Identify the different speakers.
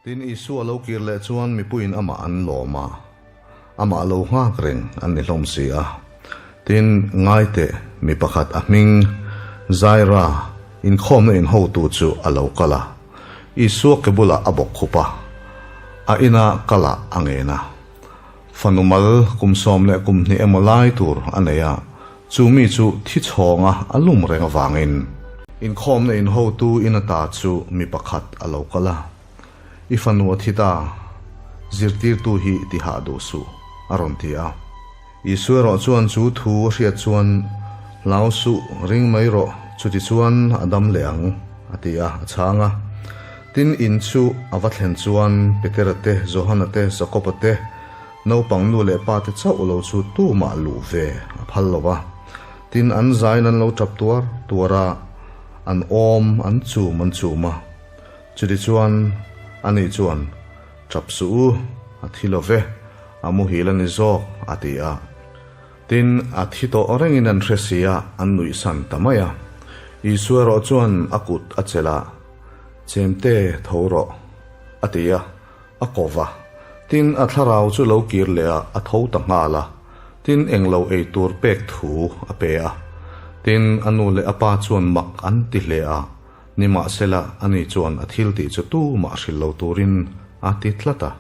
Speaker 1: Tin, Isua lo kir leh chuan mipuiin amah an lawm a, amah lo nghak reng an ni hlawm si a. Tin, ngai teh, mi pakhat a hming, Zaira, inkhawmna inhotu chu a lo kal a, Isua ke bulah a bawk khup a, a ina kalah a ngen a. Fanu mal kum 12 emaw lai tur a nei a, chu mi chu thi chhawnga a lum reng avangin. Inkhawmna inhotu in ata chu mi pakhat a lo kal a, I fanu a thi ta, zirtirtu hi ti hah duh suh, a rawn ti a. Isua erawh chuan chu thu a hriat chuan, Hlau suh, ring mai rawh, chuti chuan a dam leh ang, a ti a, a chhang a. Tin, in chu a va thlen chuan Petera te, Johana te, Jakoba te, naupang nu leh pa te chauh lo chu tumah luh ve a phal lo va. Tin, an zain an lo tap tuar tuar a, an awm an chum an chum a. Chutichuan, ani chuan, Tap suh u, a thi lo ve, a muhil a ni zawk, a ti a. Tin, a thi tawh rengin an hre si a, an nuihsan ta mai a. Isua erawh chuan a kut a chelh a, Chemte, tho rawh, a ti a, a ko va. Tin, a thlarau chu lo kir leh a, a tho ta nghal a. Tin, englo ei tur pek thu a pe a. Tin, a nu leh a pa chuan mak an ti hle a, nimahsela ani chuan a thil tih chu tumah hrilh lo turin a ti tlat a.